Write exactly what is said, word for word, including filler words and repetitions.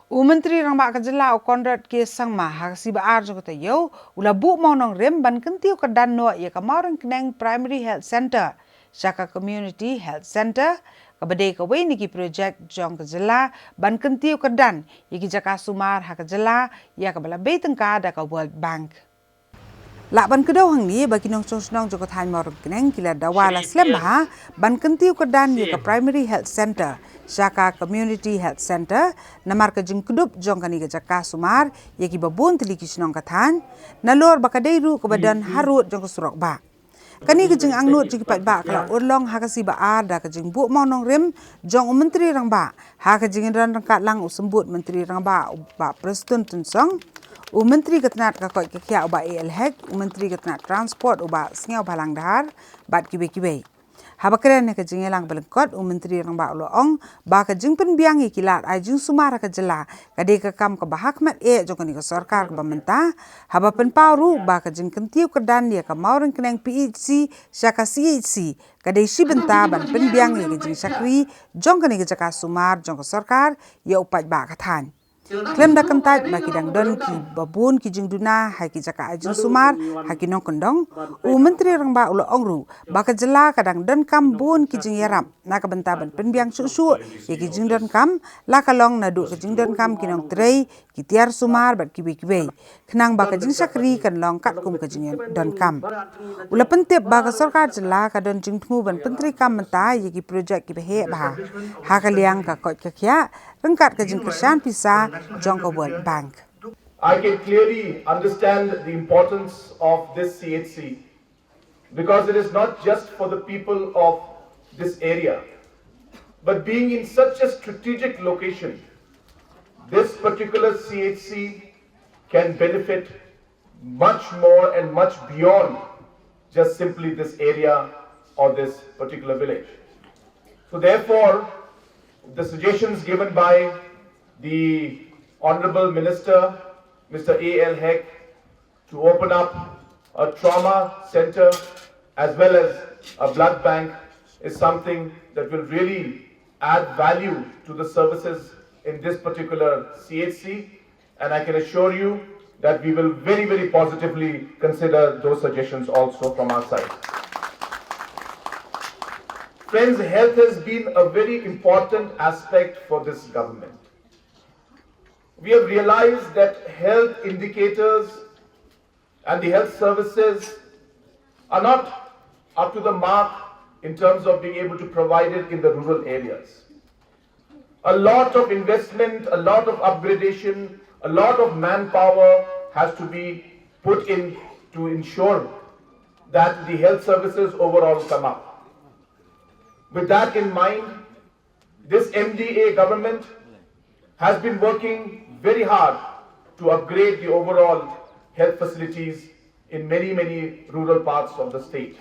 U Myntri Rangbah ka Jylla u Conrad K Sangma ha ka sngi ba ar jong ka taïew u la buh mawnongrim ban kyntiew kyrdan noh ïa ka Mawryngkneng Primary Health Centre sha ka Community Health Centre, kaba dei kawei na ki projek jong ka jylla ban kyntiew kyrdan ïa ki jaka sumar ha ka jylla, ïa kaba la bei tyngka da ka World Bank. Lah ban kdew hangne ba ki nongshong shnong jong ka thaiñ Mawryngkneng ki la dawa la slem bha ban kyntiew kyrdan ïa ka Primary Health Centre sha ka Community Health Centre, namar ka jingkdup jong kane ka jaka sumar ïa kiba bun tylli ki shnong ka thaiñ, nalor ba ka dei ruh kaba don harud jong ka surok bah. Kane ka jingangnud jong ki paidbah ka la urlong ha ka sngi ba ar da ka jingbuh mawnongrim jong u Myntri Rangbah, ha ka jingïadon ryngkat lang u Symbud Myntri Rangbah u Bah Prestone Tynsong, u Myntri ka tnat ka koit ka khiah u Bah A L Hek, u Myntri ka tnat Transport u Bah Sniawbhalang Dhar, bad kiwei kiwei. Haba kren ha ka jingïalang ba lyngkot, u Myntri Rangbah u la ong ba ka jingpynbiang ïa ki lad ai jingsumar ha ka jylla ka dei ka kam kaba ha khmat eh jong kane ka sorkar kaba mynta, haba pynpaw ruh ba ka jingkyntiew kyrdan ïa ka Mawryngkneng P H C sha ka C H C ka dei shi bynta ban pynbiang ïa ka jingshakri jong kane ka jaka sumar jong ka sorkar ïa u paidbah ka thaiñ. Khlem da kyntait ba ki dang don kiba bun ki jingduna ha ki jaka ai jingsumar ha ki nongkyndong, u Myntri Rangbah u la ong ruh ba ka jylla ka dang donkam bun ki jingïarap na ka bynta ban pynbiang shuh shuh ïa ki jingdonkam, la ka long naduh ka jingdonkam ki nongtrei, ki tiar sumar bad kiwei kiwei, khnang ba ka jingshakri kan long katkum ka jingdonkam. U la pyntip ba ka sorkar jylla ka don jingthmu ban pyntreikam mynta ïa ki projek kiba heh bha ha ka liang ka koit ka khiah ryngkat ka jingkyrshan pisa jong ka World Bank. I can clearly understand the importance of this C H C because it is not just for the people of this area, but being in such a strategic location, this particular C H C can benefit much more and much beyond just simply this area or this particular village. So therefore, the suggestions given by the Honorable Minister, Mister A L Hek, to open up a trauma center as well as a blood bank is something that will really add value to the services in this particular C H C, and I can assure you that we will very, very positively consider those suggestions also from our side. Friends, health has been a very important aspect for this government. We have realized that health indicators and the health services are not up to the mark in terms of being able to provide it in the rural areas. A lot of investment, a lot of upgradation, a lot of manpower has to be put in to ensure that the health services overall come up. With that in mind, this M D A government has been working very hard to upgrade the overall health facilities in many, many rural parts of the state.